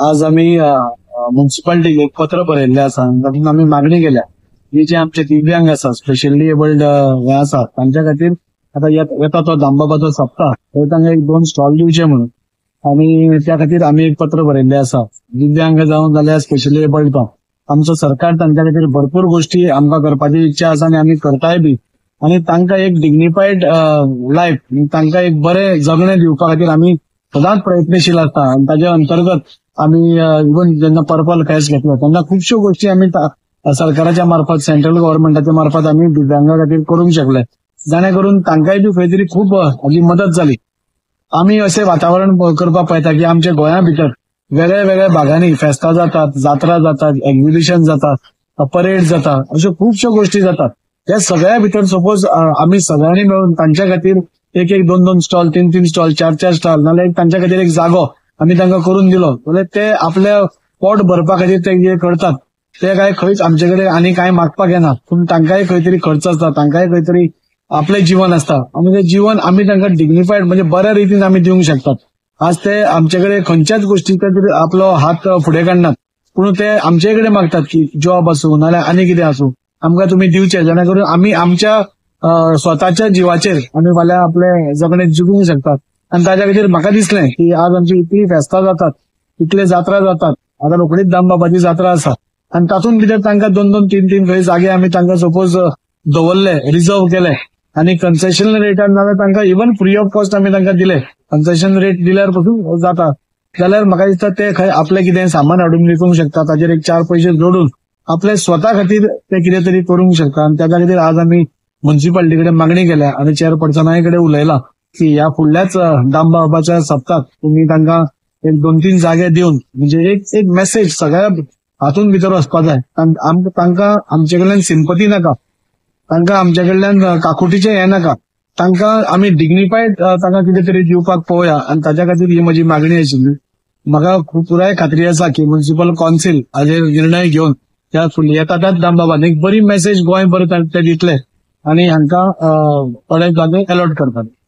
आज आमी म्युन्सिपालिटीक एक पत्र बरयल्लें आसा. तातूंत आमी मागणी केल्या की जे आमचे दिव्यांग आसा, स्पेशली एबल्ड हे आसा, तांच्या खातीर आतां येता तो दामबाबाचो सप्ता, थंय तांकां एक 2 स्टॉल दिवचे म्हणून. आनी त्या खातीर आमी एक पत्र बरयल्लें आसा. दिव्यांग जावं जाल्यार स्पेशली एबल्ड जावं, आमचो सरकार तांच्या खातीर भरपूर गोश्टी आमकां करपाची इच्छा आसा आनी आमी करताय बी. आनी तांकां एक डिग्निफायड लायफ, तांकां एक बरें जगणें दिवपा खातीर आमी सदांच प्रयत्नशील आसता. आनी ताजे अंतर्गत आमी इवन जेन्ना पर्पल फेस्ट घेतलो तेन्ना खुबश्यो गोश्टी आमी सरकाराच्या मार्फत, सेंट्रल गव्हर्नमेंटाच्या मार्फत आमी दिव्यांगा खातीर करूंक शकले, जाणे करून तांकांय बी खंय तरी खूब हाजी मदत जाली. आमी अशें वातावरण करपाक पळयता की आमच्या गोंया भितर वेगळ्या वेगळ्या भागांनी फेस्तां जातात, जात्रा जातात, एक्झिबिशन जातात, परेड जाता, अश्यो खुबश्यो गोश्टी जातात. त्या सगळ्या भितर सपोज आमी सगळ्यांनी मेळून तांच्या खातीर 1 1 2 2 स्टॉल, 3 3 स्टॉल, 4 4 स्टॉल, नाल्यार एक तांच्या खातीर एक जागो आमी तांकां करून दिलो जाल्यार ते आपल्या पोट भरपा खातीर ते जे करतात ते काय खंयच आमचे कडेन आनी कांय मागपाक येना. पूण तांकांय खंय तरी खर्च आसता, तांकांय खंय तरी आपलें जीवन आसता आनी तें जीवन आमी तांकां डिग्निफायड म्हणजे बऱ्या रितीन आमी दिवंक शकतात. आज ते आमचे कडेन खंयच्याच गोश्टीक आपलो हात फुडें काडनात, पूण ते आमचे कडेन मागतात की जॉब आसूं नाल्यार आनी कितें आसूं आमकां तुमी दिवचे, जेणे करून आमी आमच्या स्वताच्या जिवाचेर आमी फाल्यां आपले जगणें जिखूंक शकतात. आनी ताच्या खातीर म्हाका दिसलें की आज आमची इतली फेस्तां जातात, इतले जात्रा जातात, आतां रोखडीच दामबाबाची जात्रा आसा आनी तातूंत भितर तांकां 2 2 3 3 खंय जागे आमी तांकां सपोज दवरले, रिजर्व केले आनी कन्सेशन रेटान जाल्यार तांकां इवन फ्री ऑफ कॉस्ट आमी तांकां दिले. कन्सेशन रेट दिल्यार पसून जाता जाल्यार म्हाका दिसता ते खंय आपलें कितें सामान हाडून विकूंक शकता, ताचेर एक 4 पयशे जोडून आपले स्वता खातीर ते कितें तरी करूंक शकता. आनी ताच्या खातीर आज आमी म्युन्सिपालिटी कडेन मागणी केल्या आनी चेअरपर्सनाय कडेन उलयला की ह्या फुडल्याच दामबाबाच्या सप्ताक तुमी तांकां एक 2 3 जागे दिवन म्हणजे एक मेसेज सगळ्या हातून भितर वचपा जाय. तांकां आमचे कडल्यान सिंपती नाका, तांकां आमचे कडल्यान काकुटीचें हें नाका, तांकां आमी डिग्निफायड तांकां कितें तरी दिवपाक पळोवया. आनी ताच्या खातीर ही म्हजी मागणी आशिल्ली. म्हाका खूब पुराय खात्री आसा की म्युन्सिपल कौन्सिल हाजेर निर्णय घेवन त्या फुडल्या येता त्याच दामबाबान एक बरी मेसेज गोंयभर ते दितले आनी हांकां थोडे जागे अलॉट करतले.